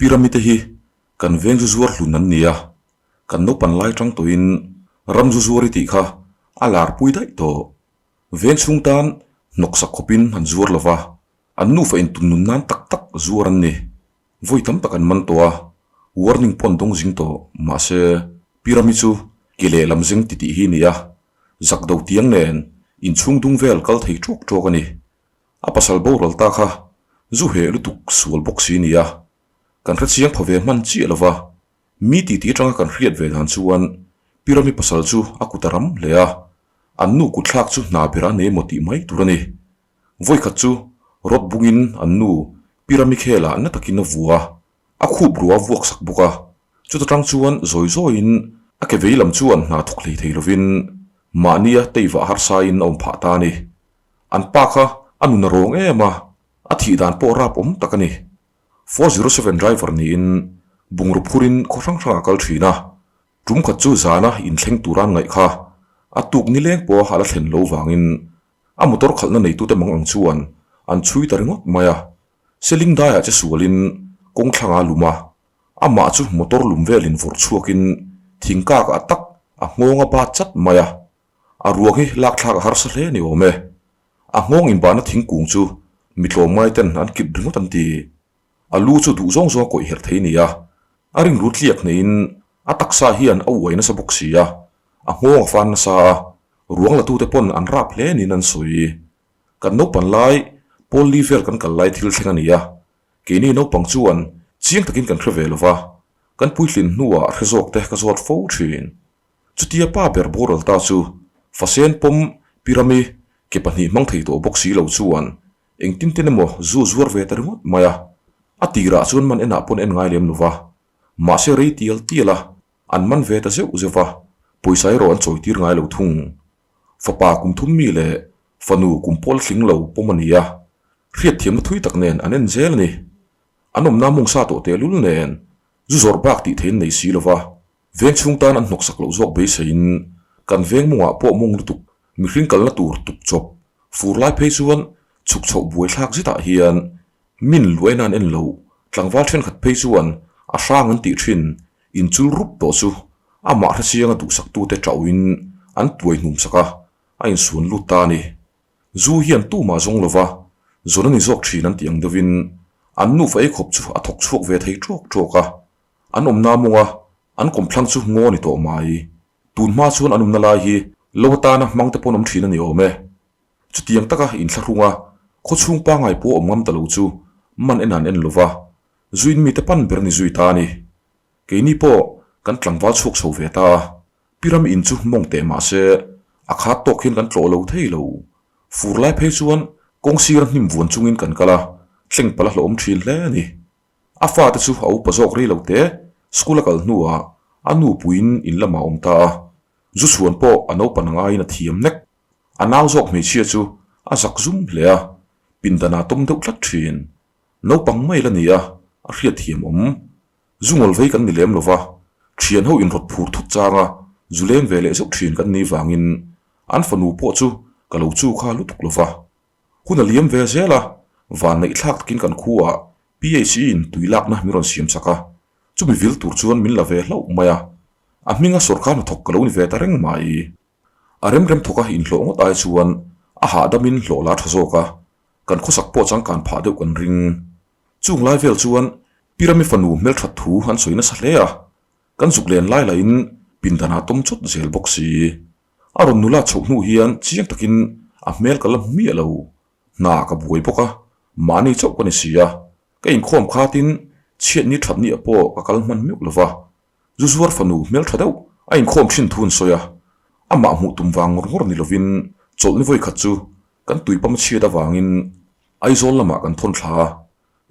Pyramid te hi kan veng zu zuar hlun an ni a, kan naupan lai tang tawhin ram zu zuar i tih kha a lar pui daih tawh. Veng chhung tan hnawksak khawpin an zuar lo va, an nufa intum nun nan tak tak zuar an ni. Vawi tam tak an man tawh a, warning pawh an dawng zing tawh. Mahse, Pyramid chu ke lehlam zeng titih hi a ni a, zak do tiang nen inchhung dung vel kal thei tawk tawk a ni. A pasal boral ta kha zu heh lutuk sual bawk si nia. Kan hre chiang pha ve hman chiah lo va, mi titi atanga kan hriat ve dan chuan Pirami pasal chu a kut a ram hle a, an nu kutthlak chu hna ber a nei emaw tih mai tur a ni. Vawikhat chu rawt bungin an nu Pirami khelah na takin a vua a, a khup rua a vuak sak bawk a, chuta tang chuan zawi zawiin a ke vei lam chuan hna thawk hlei thei lovin mahnia teivah harsain a awm phah ta a ni. An pa kha a nun a rawng em a, a thih dan pawh rap awm tak a ni. 407 driver niin bungraw phurin khaw hrang hrangah a kal thin a, tum khat chu zana inthleng tura an ngaih kha a tuk nileng pawha a la thlen lo vangin a motor khalhna neitute mang ang chuan an chhui ta ringawt mai a. Seling daiah che sualin kawng thlangah a lum a, amah chu motor lum velin vawrh chhuakin thingkakah tak a nghawng a bat chat mai a. A ruang hi lak thlak a harsa hle ni awm e. A nghawng inbahna thingkung chu mi tlawmngai ten an kip ringawt an ti. A lu chu duh zawng zawng a kawih herh thei ni a. A ringru tliak hneihin a taksa hian a uai nasa bawk si a, a nghawng a fan nasa a, ruang latute pawn an rap hle niin an sawi. Kan naupan lai Paul Lee vel kan kal lai thil thleng a ni a, keini naupang chuan chiang takin kan hre ve lo va, kan puitlin hnuah hre zawk te ka zawt fo thin. Chutia pa ber boral ta chu Fasen pawm Pirami ke pahnih hmang thei tawh bawk si lo chuan engtin ten emaw zu zuar ve ta ringawt mai a. A tirah chuan man enah pawn en ngai lem lo va, mahse rei tial tial a, an man ve ta zeuh zeuh va, pawisa erawh an chawi tir ngai lo thung. Fapa kum thum mi leh fanu kum pawl tling lo pawm a ni a, hriatthiamna thui tak nen an en zel a ni. An awmna mawngsa tawh tehlul nen zu zawrh bak tih theiin nei si lo va, Veng chhung tan an hnawksak loh zawk beiseiin kan veng mawngah pawh mawng lutuk mihring kalna tur tuk chawp fur lai phei chuan chhuk chhoh buai thlak zetah hian min luai nan en lo tlangval thenkhat phei chuan a hrang an tih thin inchul rup tawh chu amah hrechianga duhsaktute tauhin an tuai hnum sak a, a insuan lut ta a ni. Zu hian tumah zawng lova zawn a ni zawk thin an tih ang deuhin an nufa ei khawp chu a thawk chhuak ve thei tawk tawk a. An awmna mawnga an kawmthlang chu ngaw ni tawh mai. Tun hma chuan an awmna lai hi lo atana hmang te paw'n awm thin a ni awm e. Chutiang taka inthlahrunga khawchhung pangngai pawh awm ngam ta lo chu man en an en lo va, zuin mite pan ber ni zui ta a ni. Keini pawh kan tlangval chhuak chho ve ta a, Piram in chu mawng teh mah se a khat tawk hian kan tlawh lo thei lo. Fur lai phei chuan kawng sira hnim vuan chungin kan kal a, thleng palh a hlauhawm thin hle a ni. A fate chu a upa zawk rei lo te, school a kal hnuah a nu puiin in lamah a awm ta a, zu chhuan pawh a naupan ang aiin a thiam nek. A nau zawk hmeichhia chu a zak zum hle a, pindanah a tawm deuh tlat thin. Naupang mai la ni a, a hriat thiam awm. Zu ngawl vei kan ni lem lo va, thian ho inrawt phur thut changa zu leng ve leh zeuh thin kan nih vangin an fanu pawh chu ka lo chu kha lutuk lo va. Hun a liam ve zel a, van neih thlak takin kan khuaah PHE in tui lakna min rawn siam chak a, chumi vil tur chuan min la ve hlauh mai a, a hminga sawrkar hnathawk ka lo ni ve ta reng mai. A rem rem thawka inhlawh ngawt ai chuan a hahdamin hlawh la tha zawk a, kan khawsak pawh changkan phah deuh kan ring. Chung lai vel chuan Pirami fanu hmelthat thu an sawi nasa hle a, kan zuk len lai lahin pindanah tawm chawt zel bawk si. A rawn nula chhoh hnu hian chiang takin a hmel ka la hmiah lo. Hna ka buai bawk a, mahni chauh ka ni si a, ka inkhawm khatin chhiatni thatni ah pawh ka kal hman meuh lo va. Zu zuar fanu hmel tha deuh a inkhawm thin thu an sawi a, amah hmuh tum vang ngawr ngawr ni lovin chawlhni vawi khat chu kan tuipam chhiat avangin Aizawl lamah kan thawn thla a,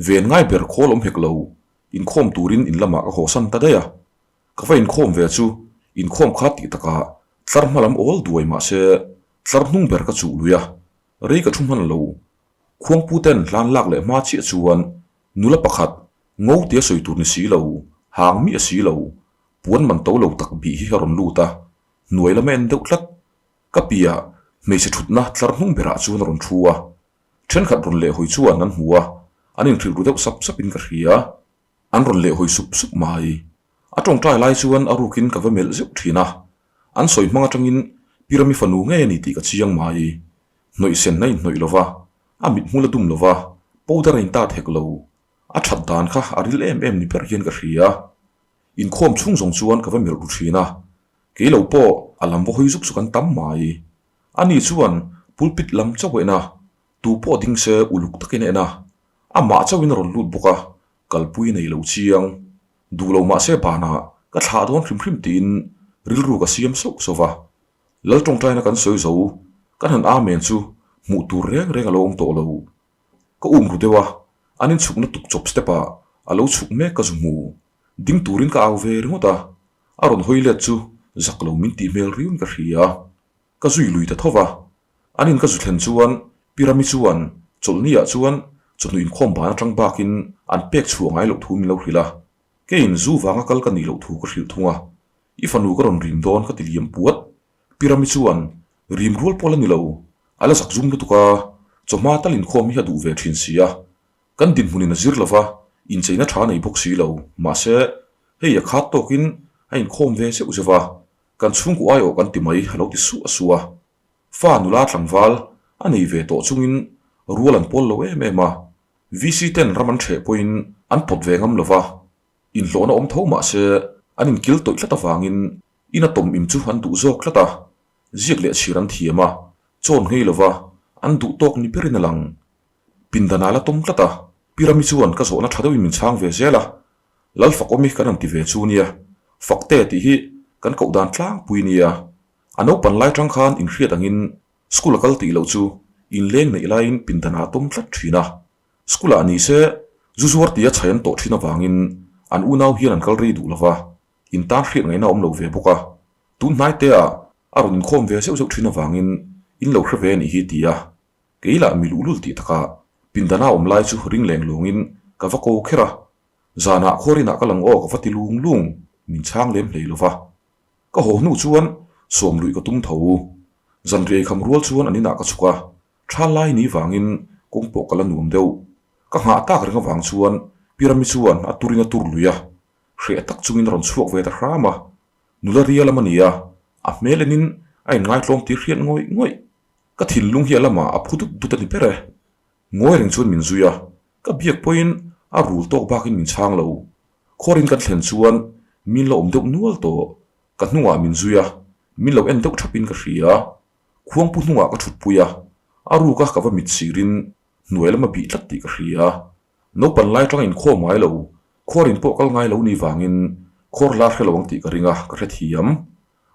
ven ngai ber khawl awm hek lo, inkhawm turin in lamah ka hawsan ta daih a. Ka va inkhawm ve chu inkhawm kha tih takah tlar hma lam awl duai mah se tlar hnung ber ka chuh lui a, rei ka thu hman lo. Khuangpu ten hlan lak leh hma chiah chuan nula pakhat ngo tia sawi tur ni si lo, hang miah si lo, puan man to lo tak bih hi a rawn lut a, hnuai lama en deuh tlat. Ka piah hmeichhe thutna tlar hnung berah chuan a rawn thu a, thenkhat rawn leh hawi chuan an hmu a, an inhrilh ru deuh sap sapin ka hria. An rawn lehhawi sup sup mai. A tawngtai lai chuan a rukin ka va melh zeuh thin a, an sawi hmang atangin Pirami fanu ngei a ni tih ka chiang mai. Hnawih sen a inhnawih lo va, a mithmul a dum lo va, powder a intat hek lo. A that dan kha a ril em em ni ber hian ka hria. Inkhawm chhung zawng chuan ka va melh ru thin a, kei lo pawh a lam va hawi zuk zuk an tam mai. Ani chuan pulpit lam chauh a en a, tu pawh ding se uluk takin a en a, amah chauhin a rawn lut bawk a, kalpui nei lo chiang. Duh lo mahse banah ka thlah dawn hrim hrim tiin rilru ka siam sauh sauh va. Lal tawngtaina kan sawi zo, kan han amen chu hmuh tur reng reng a lo awm tawh lo. Ka um ru deuh a, an inchhukna tuk chawp step ah a lo chhuk mek ka zu hmu. Ding turin ka au ve ringawt a, a rawn hawi let chu zak lo min tih hmel riuin ka hria. Ka zui lui ta tho va, an in ka zu thlen chuan Pi Rami chuan chawlhni ah chuan chawhnu inkhawm ban atang bakin an pek chhuah ngai loh thu min lo hrilh a, keiin zu vanga kal ka nih loh thu ka hrilh thung a, i fanu ka rawn rim dawn ka ti liam puat. Pi Rami chuan rim rual pawh la ni lo, a la zak zum lutuk a, chawhma tal inkhawm hi a duh ve thin si a, kan dinhmunin a zir lo va, incheina tha nei bawk si lo, mahse hei a khat tawkin a inkhawm ve zeuh zeuh va, Kan chhungku aiawh kan ti mai a lo ti suah suah a. Fa nula tlangval a nei ve tawh chungin rual an pawl lo em em a. VC ten ram an ṭheh pawhin an pawt ve ngam lo va. Inhlawhna awm tho mah se an inkil tawih tlat avangin ina tawm im chu an duh zawk tlat a. Ziak leh chhir an thiam a, chawn nghei lo va, an duh tawk ni berin a lang. Pindan a la tawm tlat a, Pi Rami chuan ka zawhna ṭha deuhin min chhang ve zel a. Lal Fakawmi kan han ti ve chu nia, Fakte tih hi kan koh dan tlangpui nia. A naupan lai tang khan inhriat angin school a kal tih loh chu inleng neih laiin pindan ah a tawm tlat thin a. School ah ni se zu zuar tia chhai an tawh thin avangin an unau hian an kal rei duh lova, in tan hriat ngaihna a awm lo ve bawk a. Tun hnai te ah a rawn inkhawm ve zeuh zeuh thin avangin in lo hre ve a nih hi ti a. Kei lah mi luhlul tih takah pindana awm lai chu ring leng lawngin ka va ko kher a, zanah khuarinah ka lang aw ka va ti lung lung, min chhang lem hlei lo va. Ka haw hnu chuan sawm luih ka tum tho. Zan riai kham rual chuan an inah ka chhuk a, tha lai ni vangin kawng pawh ka la nuam deuh. Ka nghah tak reng avang chuan Pirami chuan a turin a tur lui a, hreh tak chungin a rawn chhuak ve ta hram a. Nula ria lam a ni a, a hmel enin a inngaihtlawm tir hriat ngawih ngawih. Ka thinlung hi a lamah a phu dut dut a ni ber e. Ngawi reng chuan min zui a, ka biak pawhin a rul tawk bakin min chhang lo. Khuarin kan thlen chuan min la awm deuh nual tawh. Ka hnungah min zui a, min lo en deuh thapin ka hria. Khuangpu hnungah ka thutpui a, a ruka ka va mit sirin hnuai lama bih tlat tih ka hria. Naupan lai tanga inkhawm ngai lo, khuarin pawh kal ngai lo ni vangin khawr la hre lo ang tih ka ring a, ka hrethiam.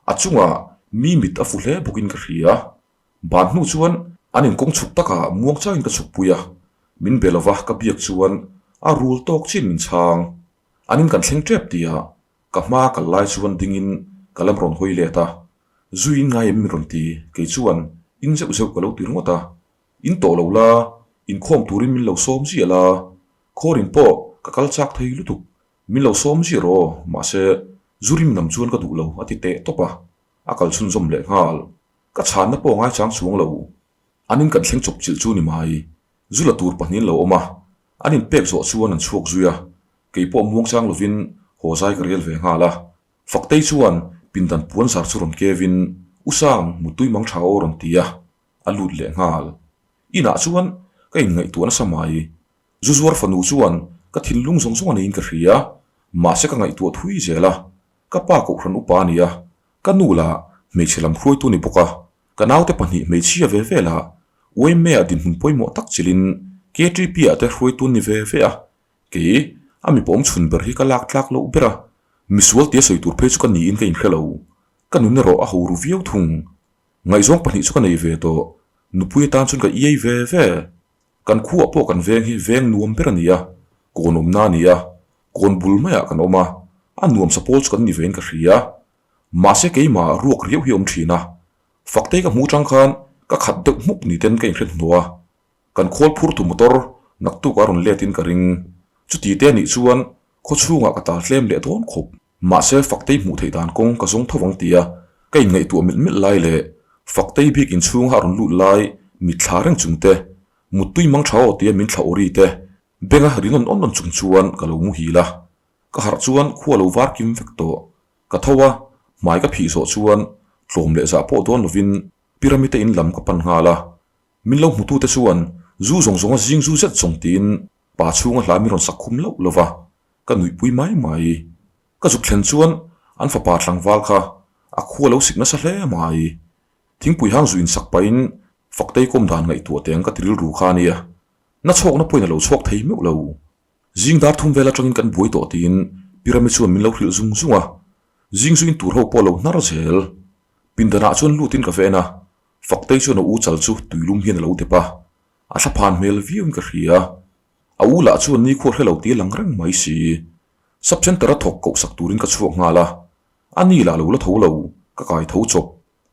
A chungah mi mit a fu hle bawkin ka hria. Ban hnu chuan an inkawng chhuk takah muang changin ka chhukpui a, min be lova ka biak chuan a rul tawk chin min chhang. An in kan thleng tep tia ka hma kal lai chuan dingin ka lam rawn hawi let a, Zui in ngai em min rawn ti, kei chuan in zeuh zeuh ka lo ti ringawt a, In tawh lo la, inkhawm turin min lo sawm ziah la, khawrin pawh ka kal chak thei lutuk, min lo sawm ziah rawh, mahse zu rim nam chuan ka duh lo a ti teh tawp a, a kal chhunzawm leh nghal. Ka chhanna pawh ngaichang chuang lo. An in kan thleng chawp chilh chu ni mai. Zu la tur pahnihin lo awm a, an in pek zawh chuan an chhuak zui a, kei pawh muangchang lovin haw zai ka rel ve nghal a. Faktei chuan pindan puan zar chu rawn kevin, U Sang, muttui mang tha aw rawn ti a, a lut leh nghal. Inah chuan ka inngaihtuah nasa mai. Zu zuar fanu chuan ka thinlung zawng zawng a neiin ka hria, mahse ka ngaihtuah thui zel a, ka pa kohhran upa a ni a, Ka nu lah hmeichhe lam hruaitu ni bawk a, ka naute pahnih hmeichhia ve ve lah YMA-ah dinhmun pawimawh tak chilhin KTP-ah te hruaitu ni ve ve a, kei a mipa awm chhun ber hi ka lak tlak loh ber a, misual tia sawi tur phei chu ka niin ka inhre lo, ka nun erawh a ho ru viau thung. Ngaihzawng pahnih chu ka nei ve tawh, nupui atan chuan ka iai ve ve. Kan khuah pawh kan veng hi veng nuam ber a ni a, kawn awmna a ni a, kawn bul maiah kan awm a, a nuamsa pawl chu kan ni vein ka hria. Mahse keimah ruak riau hi a awm thin a, Faktei ka hmuh chang khan ka khat deuh hmuk ni ten ka inhre hnuhnawh a, kan khawl phur tu motor naktuk a rawn let in ka ring. Chuti te anih chuan khaw chhungah ka tal tlem leh dawn khawp. Mahse Faktei hmuh theih dan kawng ka zawng tho vang tia ka inngaihtuah milh milh lai leh Faktei bik inchhunga a rawn lut lai mitthla reng chung te, muttui mang tha aw tia min thla awri te, benga ri nawn awn awn chung chuan ka lo muhil a. Ka harh chuan khua lo var kim vek tawh. Ka tho a, hmai ka phih zawh chuan tlawm leh zah pawh dawn lovin Pyramid te in lam ka pan nghal a. Min lo hmutute chuan zu zawng zawnga zing zu zet zawng tiin pa chhunga hla min rawn sak khum loh lo va, ka nuihpui mai mai. Ka zuk thlen chuan an fapa tlangval kha a khua lo sik nasa hle mai. Thingpui hang zu insak pahin Faktei kawm dan ngaihtuah teng ka ti rilru kha a nia. Na chhawkna pawhin a lo chhuak thei meuh lo. Zing dar thum vel atangin kan buai tawh tiin Pyramid chuan min lo hrilh zung zung a. Zing zu in tur ho pawh a lo hnar zel. Pindanah chuan lutin ka ven a, Faktei chuan a u chal chu tuilum hian a lo dep a, a thlaphan hmel viauin ka hria. A u lah chuan nikhua hre lo ti a lang reng mai si. Sub Centre a thawk koh sak turin ka chhuak nghal a, a ni lah lo la tho lo, ka kai tho chawp.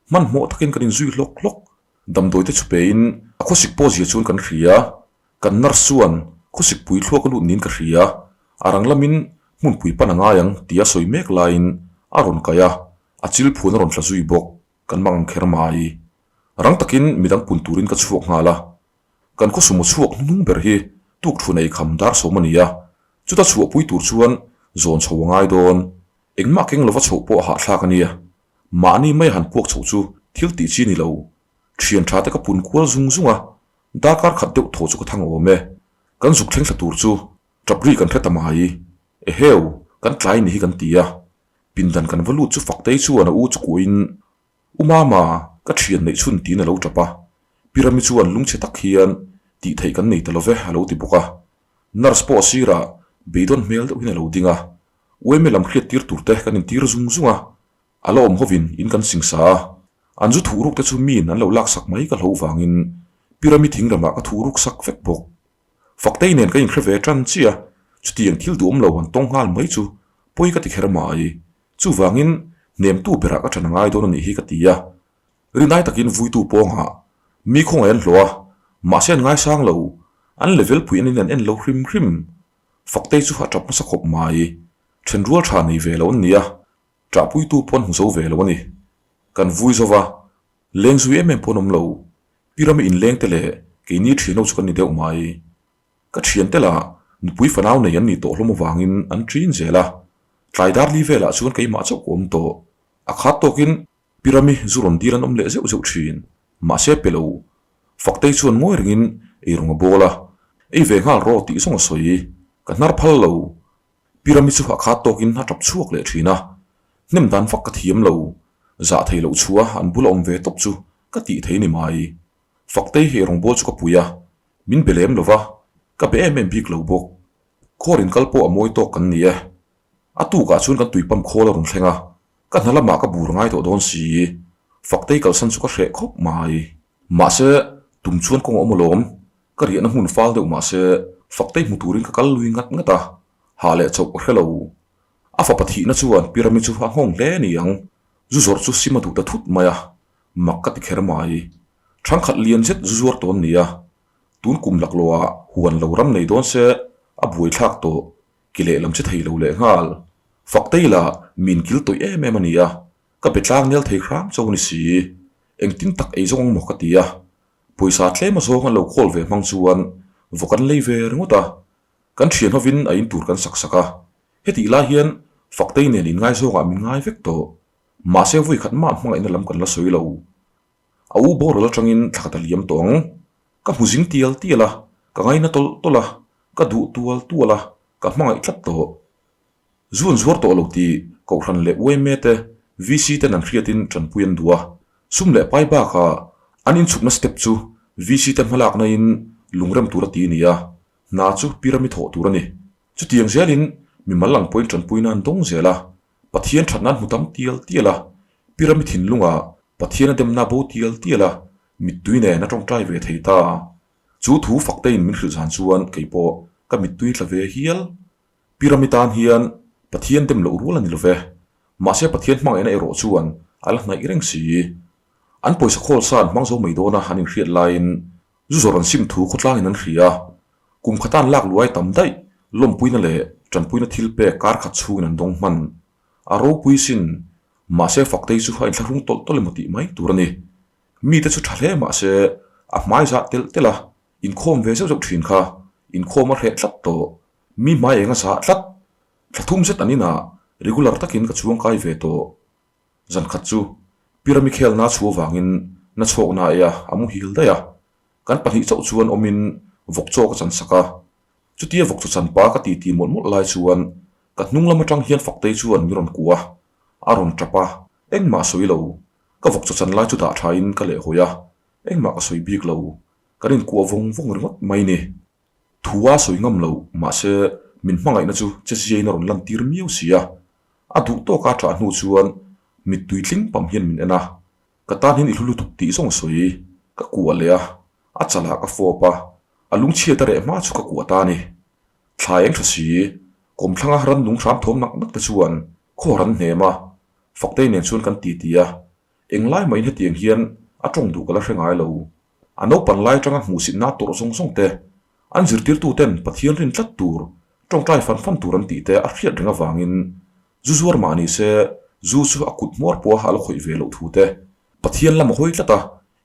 Hmanhmawh takin kan inzui hlawk hlawk. Damdawi te chu pein a khawsik pawh zia chuan kan hria. Kan nurse chuan khawsik pui thluak a lut niin ka hria, a rang lamin hmunpui pan a ngai ang tia sawi mek laiin a rawn kai a, a chil phuan a rawn tla zui bawk. Kan mang ang kher mai. Rang takin midang pun turin ka chhuak nghal a. Kan khawsumaw chhuak hnuhnung ber hi tuk thu nei kham dar sawm a ni a, chuta chhuahpui tur chuan zawn chho a ngai dawn. Engmah keng lova chhoh pawh a hahthlak a nia. Mahni mai a han puak chhoh chu thil tih chi ni lo. Thian tha te ka pun kual zung zung a, darkar khat deuh thaw chu ka thang awm e. Kan zuk thleng thla tur chu tap ri kan hre ta mai. Eheu, kan tlai ni hi kan ti a. Pindan kan va lut chu Faktei chuan a u chu kuahin, U Mama, ka thian neih chhun tiin a lo tap a. Pi Rami chuan lungchhe tak hian tih theih kan nei ta lo ve a lo ti bawk a. Nurse pawh a sirah beidawn hmel deuhin a lo ding a. Uaime lam hriat tir tur te kan intir zung zung a. A la awm hovin in kan singsa a. An zu thuh ruk te chu miin an lo laksak mai ka hloh vangin Pi Rami thingramah ka thuh ruk sak vek bawk. Faktei nen ka inhre ve tan chiah a, chutiang thil duhawm lo an tawng nghal mai chu pawi ka ti kher mai. Chuvangin hnemtu berah ka ṭan a ngai dawn a nih hi ka ti a. Rinai takin vuitu pawngah mi khawngaih an hlawh a, mahse an ngaisang lo, an level pui anin an en lo hrim hrim. Faktei chu a ṭap hmasa khawp mai. Ṭhenrual ṭha nei ve lo an ni a, ṭahpuitu pawh an hmu zo ve lo a ni. Kan vui zo va, leng zui em em pawh an awm lo. Pi Rami inleng te leh keini ṭhian ho chu kan ni deuh mai. Ka ṭhian te lah nupui fanau nei an nih tawh hlawm avangin an ṭin zel a. Tlai dar li velah chuan keimah chauh ka awm tawh. A khat tawkin Pi Rami zu rawn dil an awm leh zeuh zeuh ṭhin. Mahse pe lo. Faktei chuan ngawi rengin eirawng a bawl a. Ei ve nghal rawh tih zawng a sawi. Ka hnar phal lo. Pi Rami chu a khat tawkin a ṭap chhuak leh ṭhin a. Hnem dan vak ka thiam lo. Zah thei loh chhuah an bula awm ve tawp chu ka tih thei ni mai. Faktei hi rawngbâwl chu ka pui a, min be lem lo va, ka be em em bik lo bawk. Khaw rin kal pawh a mawi tawk kan ni e. A tukah chuan kan tui pump khawl a rawn thleng a, ka hna lamah ka bur ngai tawh dawn si. Faktei kalsan chu ka hreh khawp mai. Mahse, tum chuan kawng a awm alawm. Ka riahna hmun fal deuh mahse, Faktei hmu turin ka kal lui ngat ngat a, hah leh chauh ka hre lo. A fapa thihna chuan Pyramid chu a nghawng hle ni ang. Zu zawrh chu sim a duh ta thut mai a, mak ka ti kher mai. Thangkhat lian zet zu zuar tawn nia. Tun kum laklawhah huan lo ram nei dawn se a buaithlak tawh, ki lehlam che thei lo leh nghal. Faktei lah min kil tawih em em a ni a, ka be tlang nel thei hram cho ni si. Engtin tak ei zawng ang maw ka ti a. Pawisa tlem azawng an lo call ve hmang chuan vawk an lei ve ringawt a. Kan thian hovin a in tur kan sak sak a. Hetih lai hian Faktei nen inngaizawngah min ngai vek tawh. Mahse vui khat mah hmangaihna lam kan la sawi lo. A u boral atangin thla khat a liam tawh ang. Ka hmu zing tial tial a, ka ngaina tawlh tawlh a, ka duh tual tual a, ka hmangaih tlat tawh. Zu an zuar tawh lo tih Kohhran leh UMA te, VC ten an hriatin tanpui an duh a. Sum leh pai bakah an inchhukna step chu VC te hmalakna in lungrem tur a ti a ni a, hna chu pyramid thawh tur a ni. Chutiang zelin mimal ang pawhin tanpuina an dawng zel a, Pathian thatna an hmu tam tial tial a, Pyramid thinlungah Pathian a demna bo tial tial a, mittui nen a tawngtai ve thei ta. Chu thu faktein min hrilh zan chuan kei pawh ka mittui tla ve hial. Pyramid tan hian Pathian dem loh rual a ni lo ve. Mahse Pathian hmangaihna erawh chuan a la hnaih reng si. An pawisa khawl sa an hmang zo mai dawn a an inhriat laiin zu zawrh an sim thu khawtlangin an hria a. Kum khatan lak luai tam daih lawmpuina leh tanpuina thil pek kar khat chhungin an dawng hman. A ropui sin, mahse Faktei chu a inthlahrung tawlh tawlh emaw tih mai tur a ni. Mite chu tha hle mahse a hmai zah telh telh a, inkhawm ve zeuh zeuh thin kha, inkhawm a hreh tlat tawh. Mi hmai eng a zah tlat. Thla thum zet an inah regular takin ka chuang kai ve tawh. Zan khat chu Pyramid khelna chhu avangin na chhawkna a ei a, a muhil daih a. Kan pahnih chauh chuan awmin vawk chaw ka chan sak a. Chutia vawk chaw chan pa ka titi mawlh mawlh lai chuan ka hnung lam atang hian Faktei chuan min rawn kuah a, a rawn tap a, engmah a sawi lo. Ka vawk chaw chan lai chu dah thain ka lehhawi a, engmah ka sawi bik lo. Kan inkuah vawng vawng ringawt mai ni. Thu a sawi ngam lo, mahse min hmangaihna chu che ziain a rawn lantir miau si a. A duh tawka a ṭah hnu chuan mittui tling pam hian min en a, ka tan hian i hlu lutuk tih zawng sawi ka kuah leh a, a chalah ka fawp a, a lungchhiat a reh hma chu ka kuah ta a ni. Thla eng ṭha si, kawmthlanga rannung hram thawm nak nak te chuan khaw ran hnem a, Faktei nen chuan kan titi a, englai mahin hetiang hian a ṭawng duh ka la hre ngai lo. A naupan lai atanga hmuhsitna tawrh zawng zawng te, an zirtirtuten Pathian rin tlat tur, tawngtai fan fan tur an tih te a hriat reng avangin zu zuar mah ni se zu chu a kut hmuar pawha a la khawih ve loh thu te, Pathian lam a hawi tlat a,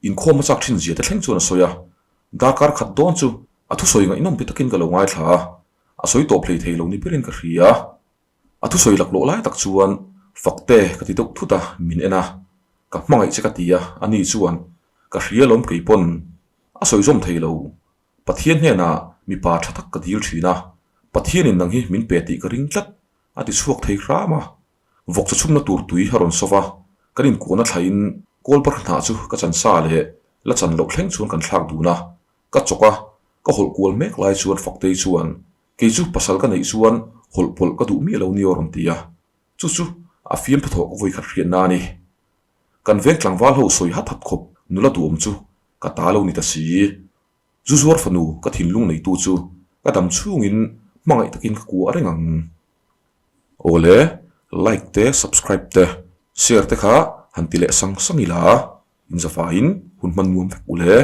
inkhawm a chak thin zia te thleng chuan a sawi a. Darkar khat dawn chu a thusawi ngaihnawm ti takin ka lo ngaithla a, a sawi tawp hlei thei lo ni berin ka hria. A thusawi laklawh lai tak chuan Fakte ka ti deuh thut a, min en a, ka hmangaih che ka ti a, ani chuan ka hria lawm kei pawn a sawi zawm thei lo. Pathian hnenah mipa tha tak ka dil thin a, Pathianin nang hi min pe tih ka ring tlat a ti chhuak thei hram a. Vawk chaw chhumna tur tui a rawn sawva, kan inkuahna thlaiin kawlbar hnah chu ka chan sa leh la chan loh thleng chuan kan thlak dun a, ka chawk a, ka hawlh kual mek lai chuan Faktei chuan Kei chu pasal ka neih chuan hawlh pawlh ka duh miah lo ni aw rawn ti a, chu chu a fiam thaw thawh vawi khat hriatna a ni. Kan veng tlangval ho sawi hat hat khawp nula duhawm chu ka ta lo ni ta si. Zu zuar fanu ka thinlung neitu chu ka dam chhungin hmangaih takin ka kuah reng ang. Awle, like te, subscribe te, share te kha han ti leh sang sang ila, inzavaiin hun hman nuam vek ule.